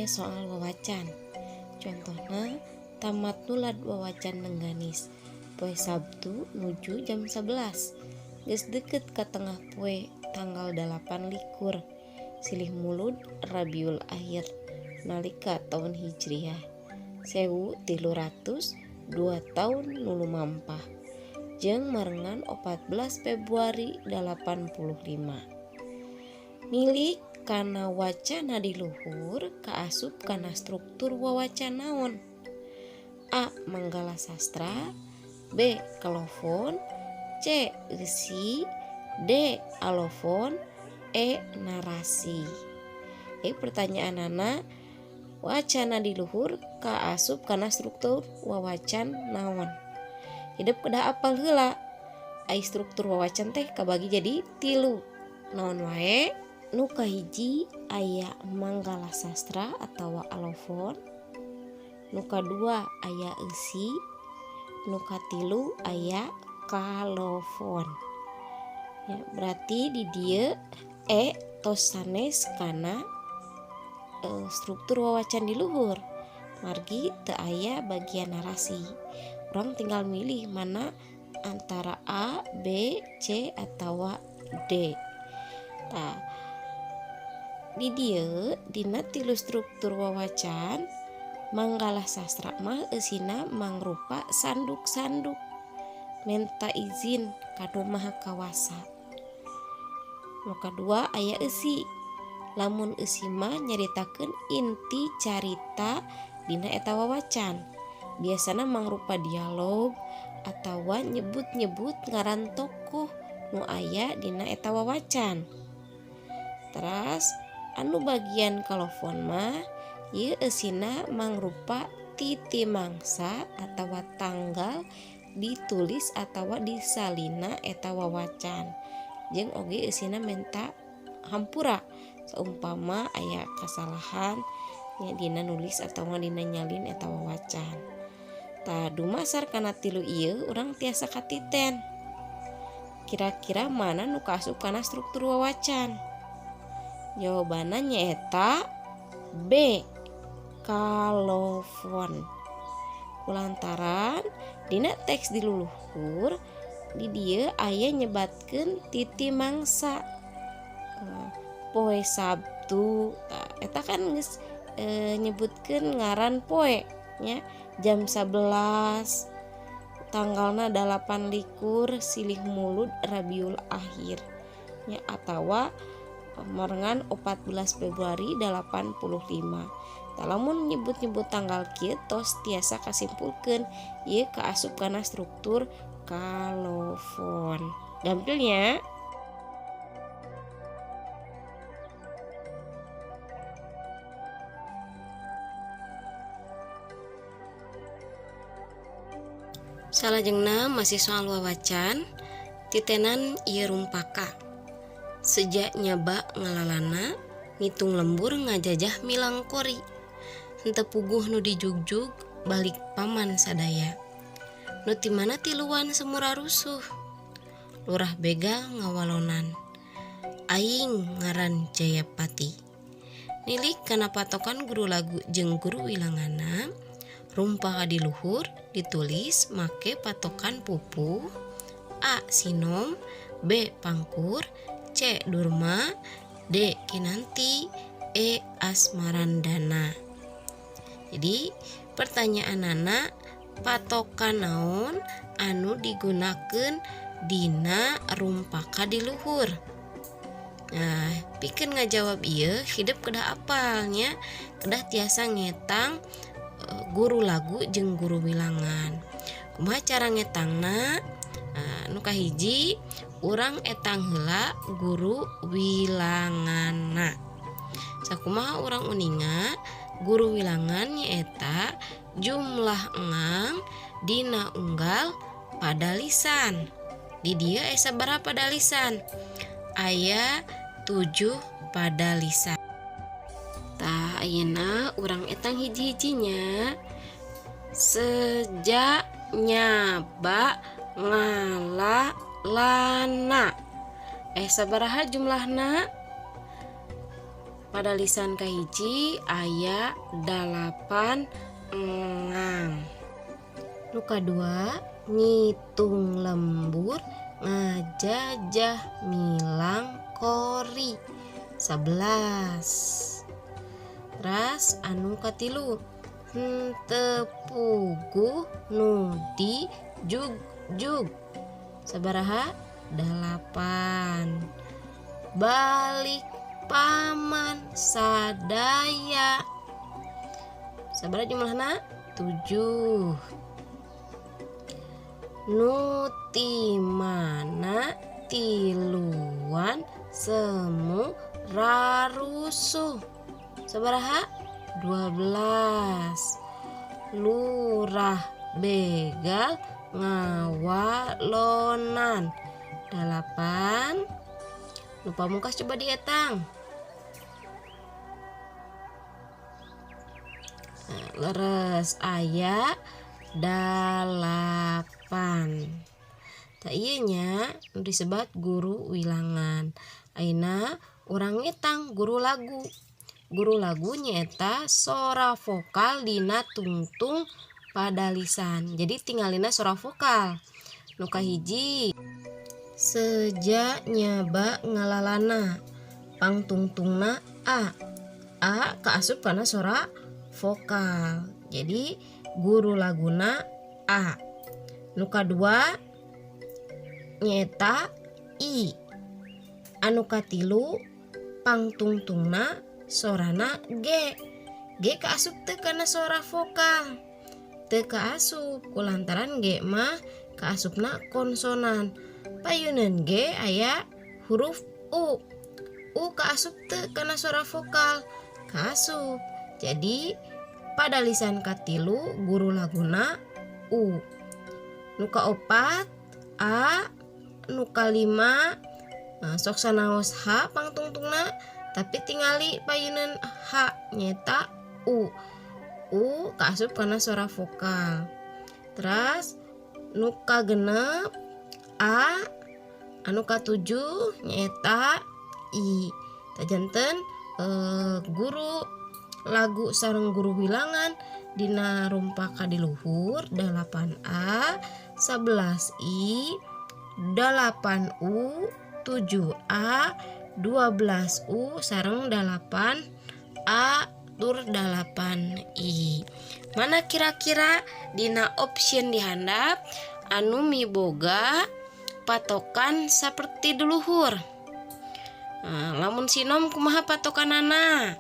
Ieu soal wawacan. Contohna tamat nulad wawacan Rengganis poe Sabtu nuju jam 11 geus deukeut ka tengah poe tanggal 28 Silih Mulud Rabiul Akhir nalika taun Hijriah 1302 taun nu lumampah jeung marengan 14 Februari 85. Milik kana wacana di luhur kaasup kana struktur wawacan naon? A. Manggala sastra, B. Kalofon, C. Eusi, D. Alofon, E. Narasi. Pertanyaanana wacana di luhur kaasup kana struktur wawacan naon? Hidep kedah apal heula. Ai struktur wawacan teh kabagi jadi tilu. Naon wae? Nu kahiji aya manggala sastra atawa alofon, nu kadua aya eusi, nu katilu aya kalofon. Ya, berarti di dieu E tos sanes kana struktur wawacan di luhur. Margi teu aya bagian narasi. Urang tinggal milih mana antara A, B, C atawa D. Tah, di dieu dina tilu struktur wawacan manggala sastra mah eusina mangrupa sanduk-sanduk menta izin ka Nu Maha Kawasa. Nu kadua aya eusi. Lamun eusi mah nyaritakeun inti carita dina eta wawacan. Biasana mangrupa dialog atawa nyebut-nyebut ngaran tokoh nu aya dina eta wawacan. Teras anu bagian kalofon mah ieu eusina mangrupa titi mangsa atawa tanggal ditulis atawa disalina eta wawacan. Jeung oge eusina menta hampura saumpama aya kasalahan nya dina nulis atawa dina nyalin eta wawacan. Tah dumasar kana tilu ieu urang tiasa katiten. Kira-kira mana nu kaasup kana struktur wawacan? Jawabanna nyaeta B. Kalofon. Kulantaran dina teks di luluhur di dieu aya nyebatkeun titi mangsa. Poe Sabtu. Tah eta kan geus nyebutkeun ngaran poe nya jam 11 tanggalna 28 Silih Mulud Rabiul Akhir nya atawa marengan 14 Februari 85. Tah lamun nyebut-nyebut tanggal kieu tos tiasa kasimpulkeun ieu kaasup kana struktur kalofon. Gampilnya. Salajengna masih soal wawacan titenan ieu rumpaka. Sejak nyaba ngalalana ngitung lembur ngajajah milangkori. Henteu puguh nu dijugjug balik paman sadaya. Nu ti mana tiluan semura rusuh. Lurah begal ngawalonan. Aing ngaran Jayapati. Nilik kana patokan guru lagu jeung guru wilangana. Rumpaka di luhur ditulis make patokan pupuh A. Sinom, B. Pangkur, C. Durma, D. Kinanti, E. Asmarandana. Jadi pertanyaanana patokan naon anu digunakeun dina rumpaka di luhur. Nah, pikeun ngajawab ieu hidep kedah apalnya, kedah tiasa ngetang guru lagu jeung guru wilangan. Kumaha cara ngetangna? Nah, nu kahiji urang etang heula guru wilanganna. Sakumaha urang uninga guru wilangan nyaeta jumlah engang dina unggal padalisan. Di dieu aya sabaraha padalisan? Aya 7 padalisan. Tah ayeuna urang etang hiji-hijinya. Sejak nyaba ngala lana. Sabaraha jumlahna? Pada lisan kahiji aya 8 engang. Nu kadua, ngitung lembur ngajajah milang kori, 11. Teras anu katilu, henteu puguh nu di jug-jug, sabaraha? 8. Balik paman sadaya, sabaraha jumlahna? 7. Nu ti mana tiluan semu rarusuh, sabaraha? 12. Lurah begal ngawalonan, 8. Nu pamungkas coba dietang. Nah, leres aya 8. Tah ieu nya nu disebat guru wilangan. Ayeuna urang ngetang guru lagu. Guru lagu nyaeta sora vokal dina tungtung padalisan. Jadi tingalina sora vokal. Nu kahiji, seja nyaba ngalalana, pangtungtungna a. A kaasup kana sora vokal. Jadi guru laguna a. Nu kadua nyaeta i. Anu katilu pangtungtungna sorana g. G kaasup teu kana sora vokal? Teu kaasup, kulantaran g mah kaasupna konsonan. Payuneun g aya huruf u. U kaasup teu kana sora vokal? Kaasup. Jadi pada lisan katilu guru laguna u. Nu kaopat a, nu kalima, nah, sok sanaos h pangtungtungna, tapi tingali payuneun h nyaeta u. U kaasup kana sora vokal. Terus nu kagenep a, anu katujuh nyaeta i. Tah janten guru lagu sareng guru wilangan dina rumpaka di luhur 8A, 11I, 8U, 7A, 12U sareng 8A tur 8I. Mana kira-kira dina option dihandap anu miboga patokan seperti di luhur? Nah, lamun sinom kumaha patokanana?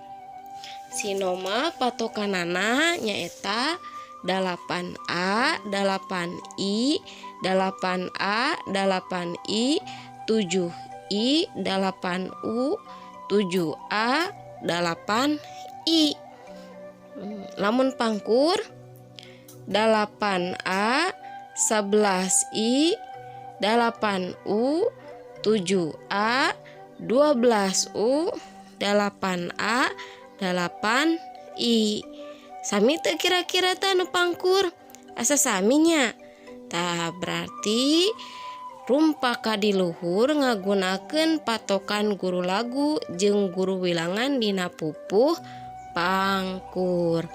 Sinom mah patokanana nyaeta 8A, 8I, 8A, 8I, 7I, 8U, 7A, 8I. Lamun pangkur 8A, 11I, 8U, 7A, 12U, 8A, 8I. Sami teu kira-kira tah nu pangkur? Asa sami nya. Tah, berarti rumpaka di luhur ngagunakeun patokan guru lagu jeung guru wilangan dina pupuh pangkur.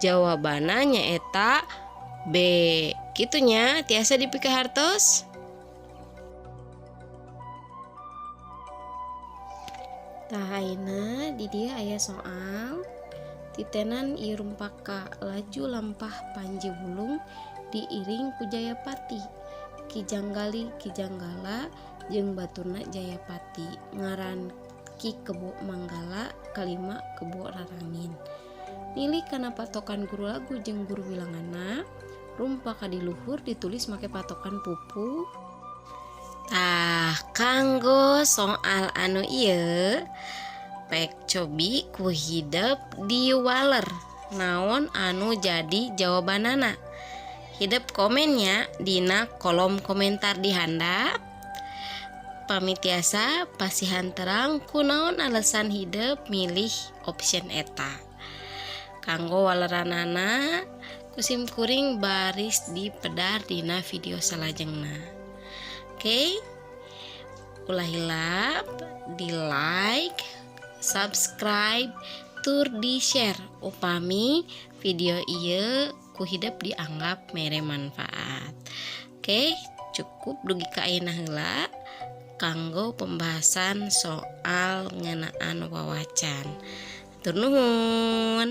Jawabanna nyaeta B. Kitu nya, tiasa dipikahartos. Tah, ayeuna di dieu aya soal titenan ieu rumpaka laju lampah Panji Wulung diiring ku Jayapati, Ki Janggali, Ki Janggala jeung baturna Jayapati, ngaran Ki Kebo Manggala kalima Kebo Rarangin. Nilai kana patokan guru lagu jeung guru wilanganna. Rumpaka di luhur ditulis make patokan pupuh. Tah, kanggo soal anu ieu pek cobi ku hidep diwaler naon anu jadi jawabanana. Hidep komennya dina kolom komentar di handap. Pamit tiasa pasihan terang kunaon alasan hidep milih option eta. Kanggo waleranana ku sim kuring baris dipedar dina video salajengna. Oke, ulah hilap di like, Subscribe tur di share upami video ieu ku hidep dianggap mere manfaat. Oke, cukup dugi ka ayeuna heula kanggo pembahasan soal ngeunaan wawacan. Hatur nuhun.